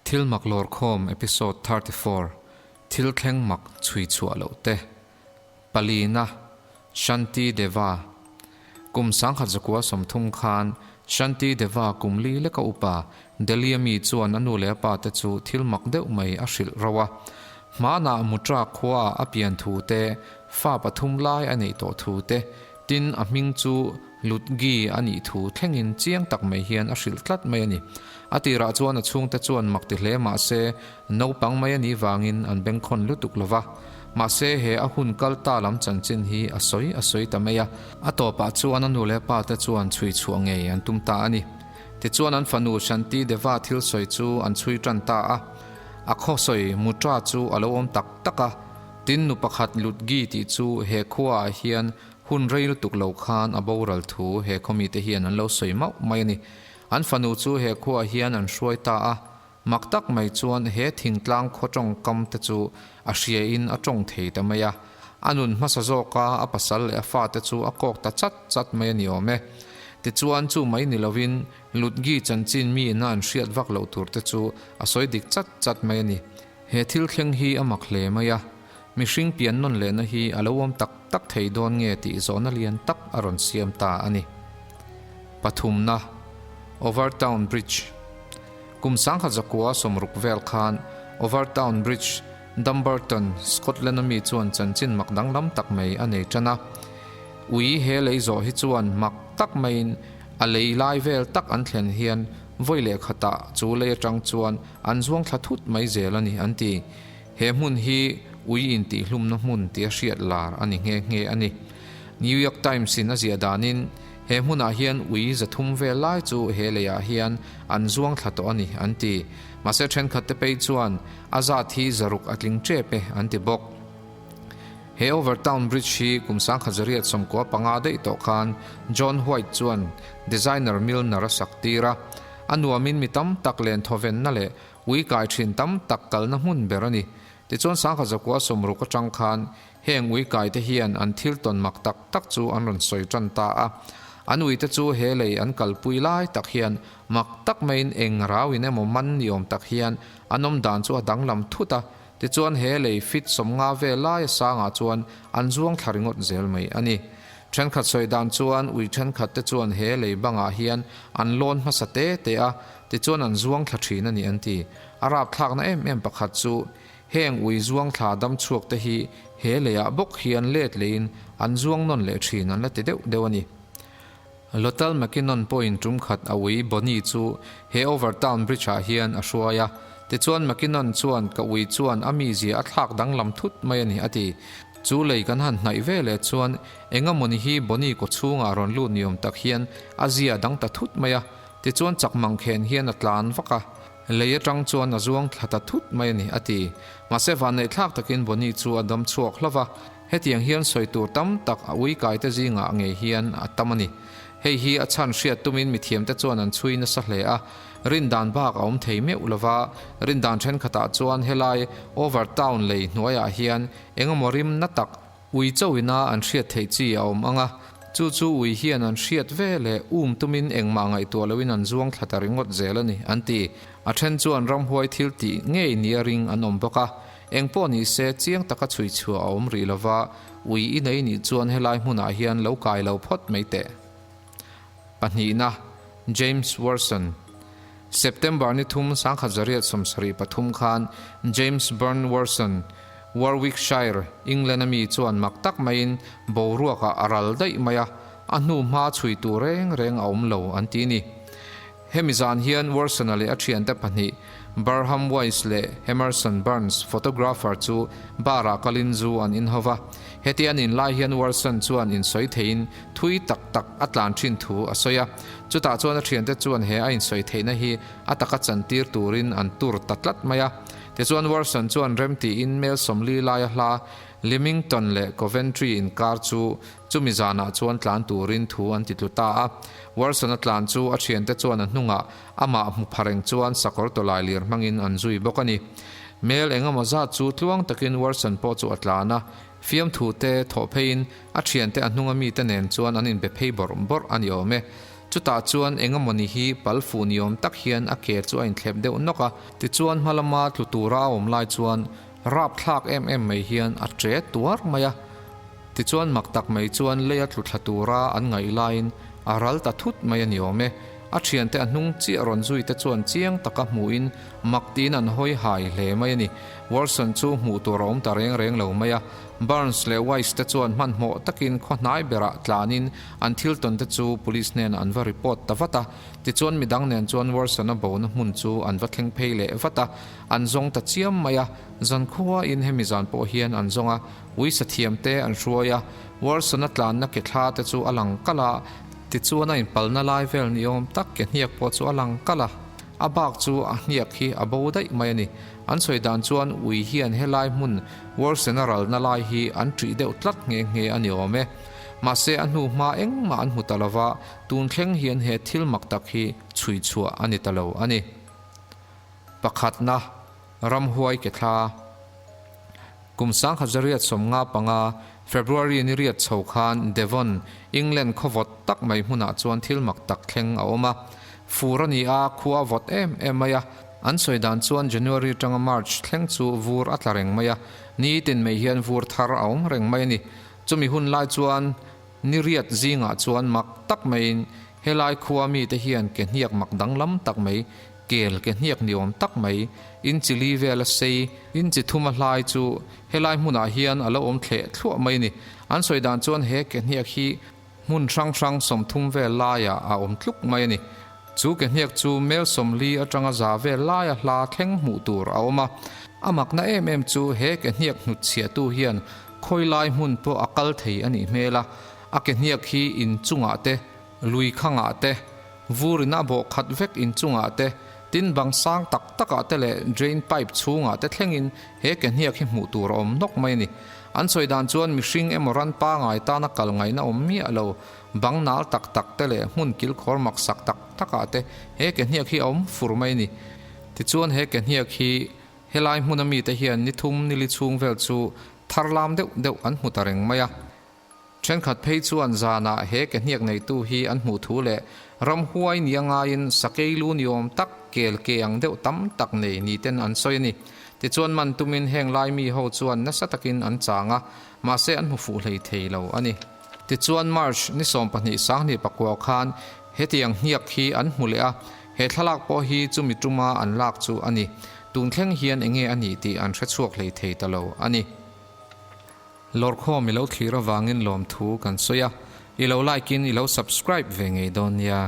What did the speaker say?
Thil mak lawrkhawm Episode 34, Thil thleng mak chhui chhuah loh te. Palina, Shanti Deva. Kum 1930 khan Shanti Deva kum li leka upa Delhi a mi chuan a nu leh a pa te chu thil mak deuh mai a hrilh rauh a. Hmanah Mutra khuaah a pian thu te, fa pathum lai a neih tawh thu te, tin a hming chu Lutgi a nih thu thlengin chiang tak mai hian a hrilh tlat mai a ni. A tirah chuan a chhungte chuan mak ti hle mah se naupang mai a nih vangin an bengkhawn lutuk lo va. Mahse he a hun kal ta lam chanchin hi a sawi a sawi ta mai a. A tawpah chuan a nu leh pa te chuan chhui chhuah ngei an tum ta a ni. Tichuan an fanu Shanti Deva thil sawi chu an chhui tan ta a. A khawsawi Mutra chu a lo awm tak tak a. Tin nu pakhat Lutgi tih chu he khuaah hian hun rei lutuk lo khan a boral thu he khawmite hian an lo sawi mauh mai a ni. An fanu chu he khuaah hian an hruai ta a. Mak tak mai chuan he thingtlang khaw tawngkam te chu a hriain a tawng thei ta mai a. A nun hmasa zawka a pasal leh a fate chu a kawk ta chat chat mai a ni awm e. Tichuan chu mai ni lovin Lutgi chanchin mi ina an hriat vak loh tur te chu a sawi dik chat chat mai a ni. He thil thleng hi a mak hle mai a, mihring pian nawn lehna hi a lo awm tak tak thei dawn nge tih zawhna lian tak a rawn siam ta a ni. Pathumna, Overtown Bridge Kum 1960 vel khan Overtown Bridge, Dumbarton, Scotland-a mi chuan chanchin mak danglam tak mai a nei tan a. Ui he lei zawh hi chuan mak tak maiin a lei lai vel tak an thlen hian vawi leh khatah chu lei atang chuan an zuang thla thut mai zel a ni an ti. He hmun hi ui intihhlumna hmun tia hriat lar a ni nghe nghe a ni. New York Times in a ziah danin he hmunah hian ui zathum vel lai chu he leiah hian an zuang thla tawh a ni an ti. Mahse thenkhat te phei chuan a zat hi zaruk a tling tep e an ti bawk. He Overtown Bridge hi kum 1995 daih tawh khan John White chuan designer Milner a sak tir a. A nuamin mi tam tak len thawvenna leh ui kai thin tam tak kalna hmun ber a ni. Tichuan 1960 atang khan heng ui kai te hian an thil tawn mak tak tak chu an rawn sawi tan ta a. An ui te chu he lei an kalpui lai tak hian mak tak maiin eng rauin emaw man ni awm tak hian an awm dan chu a danglam thut a. Tichuan he lei fit sawmnga vel laia sangah chuan an zuang thla ringawt zel mai a ni. Thenkhat sawi dan chuan ui thenkhat te chuan he lei bangah hian an lawn hmasa te te a, tichuan an zuang thla thin a ni an ti. A rapthlakna em em pakhat chu heng ui zuang thla dam chhuak te hi he leiah bawk hian let leiin an zuang nawn leh thin an la ti deuh deuh a ni. Lotal McKinnon pawhin tum khat a ui Bonnie chu he Overtown Bridge-ah hian a hruai a. Tichuan McKinnon chuan ka ui chuan a mizia a thlak danglam thut mai a ni a ti. Chu lei kan han hnaih ve leh chuan engamawni hi Bonnie kawchhungah rawn lut ni awm tak hian a zia dang ta thut mai a. Tichuan chak mangkhen hian a tlan vak a. Lei atang chuan a zuang thla ta thut mai a ni a ti. Mahse vanneihthlak takin Bonnie chu a dam chhuak hlauh va. Hetiang hian sawi tur tam tak a ui kaite zingah ngei hian a tam a ni. Hei hi a chhan hriat tumin mithiamte chuan an chhui nasa hle a, rindan bak a awm thei meuh lova, rindan thenkhatah chuan helai Overtown lei hnuaiah hian engemaw rim na tak ui chauhina an hriat theih chi a awm ang a, chu chu ui hian an hriat ve leh um tumin engmah ngaihtuah loin an zuang thla ta ringawt zel a ni, an ti. A then chuan ramhuai thil tih ngei nia ring an awm bawk a. Eng pawh ni se, chiang taka chhui chhuah a awm rih lova, ui i nei nih chuan helai hmunah hian lo kai lo phawt mai teh. Pahnihna, James Warson. September ni thum 1973 khan James Burn Warson, Warwickshire, England a mi chuan mak tak maiin boruakah a ral daih mai a, a hnu hma chhui tur reng reng a awm lo an ti ni. Hemi zan hian Warsona leh a thiante pahnih, Barham Wise leh Emerson Burns, photographer chu bar-ah kalin zu an inho va. Heti an inlai hian Warson chuan insawi theiin thui tak tak a tlan thin thu a sawi a. Chutah chuan a thiante chuan he a insawi theihna hi a taka chantir turin an tur ta tlat mai a. Tichuan Warson chuan remtiin mel 40 laia hla Leamington leh Coventry inkar chu Chumi zanah chuan tlan turin thu an ti tlu ta a. Warson-a tlan chu a thiante chuan a hnungah amah hmu pha reng chuan sakawr tawlai lir hmangin an zui bawk a ni. Mel engemaw zat chu tluang takin Warson pawh chu a tlan a, fiamthu te thawh pheiin a thiante a hnunga mite nen chuan an inbe phei bawrh bawrh a ni awm e. Chutah chuan eng emawni hi pal fuh ni awm tak hian a ke chu a inthlep deuh nawk a, tichuan hma lama tlu tura a awm lai chuan rapthlak em em mai hian a ṭe tuar mai a. Tichuan mak tak mai chuan leia tlu thla tura an ngaih laiin a ral ta thut mai a ni awm e. A thiante a hnung chiah rawn zui te chuan chiang taka hmuhin mak tiin an hawi hai hle mai a ni. Wilson chu hmuh tur a awm ta reng reng lo mai a. Burns leh Wise te chuan hmanhmawh takin khaw hnai berah tlanin an thil tawn te chu police hnenah an va report ta vat a. Tichuan midang nen chuan Wilson-a bona hmun chu an va thleng phei leh vat a. An zawng ta chiam mai a. Zankhuain hemi zan pawh hian an zawng a. Uisa thiam te an hruai a, Wilson-a tlanna ke thla te chu a lang kalh a, tichuan a inpalna lai vel ni awm tak ke hniak pawh chu a lang kalh a, a bak chu a hniak hi a bo daih mai a ni. An sawi dan chuan ui hian helai hmun Wilson-a ralna lai hi an ṭih deuh tlat nghe nghe a ni awm e. Mahse a hnu hma engmah an hmu ta lo va, tun thleng hian he thil mak tak hi chhui chhuah a ni ta lo a ni. Pakhatna, Ramhuai ke thla. Kum 1955, February ni riat chho khan Devon, England khaw vawt tak mai hmunah chuan thil mak tak thleng a awm a. Fur a ni a, khua a vawt em em mai a. An sawi dan chuan January atanga March thleng chu vur a tla reng mai a, nitin mai hian vur thar a awm reng mai a ni. Chumi hun lai chuan ni riat zingah chuan mak tak maiin helai khua mite hian ke hniak mak danglam tak mai Kel ke hniak ni awm tak mai, inchi li vel a sei, inchi thum a hlai chu helai hmunah hian a lo awm thleh thluah mai a ni. An sawi dan chuan he ke hniak hi hmun hrang hrang 30 vel laiah a awm tluk mai a ni. Chu ke hniak chu mel 40 atanga za vel laia hla thleng hmuh tur a awm a. A makna em em chu he ke hniak hnutchhiahtu hian khawi lai hmun pawh a kal thei a nih hmel a, a ke hniak hi inchungah te, lui khangah te, Vur in a bawh khat vek inchungah te, tin bang sang tak takah te leh drain pipe chhungah te thlengin he ke hniak hi hmuh tur a awm nawk mai a ni. An sawi dan chuan mihring emaw ran pangai tana kal ngaihna awm miah lo, bang nal tak tak te leh hmun kilkhawr maksak tak takah te he ke hniak hi a awm fur mai a ni. Tichuan he ke hniak hi helai hmuna mite hian ni thum ni li chhung vel chu thar lam deuh deuh an hmu ta reng mai a. Thenkhat phei chuan zanah he ke hniak neitu hi an hmuh thu leh ramhuai nia ngaiin sakei lu ni awm tak kel ke ang deuh tam tak nei ni ten an sawi a ni. Tichuan man tumin heng lai mi ho chuan nasa takin an chang a, mahse an hmu fuh hlei thei lo a ni. Tichuan March ni 12 2009 khan hetiang hniak hi an hmu leh a, he thlalak pawh hi chumi tuma an lak chu a ni. Tun thleng hian enge a nih tih an hrechhuak hlei thei ta lo a ni. Lawrkhawm i lo thlir avangin lawmthu kan sawi a, i lo like in i lo subscribe ve ngei dawn nia.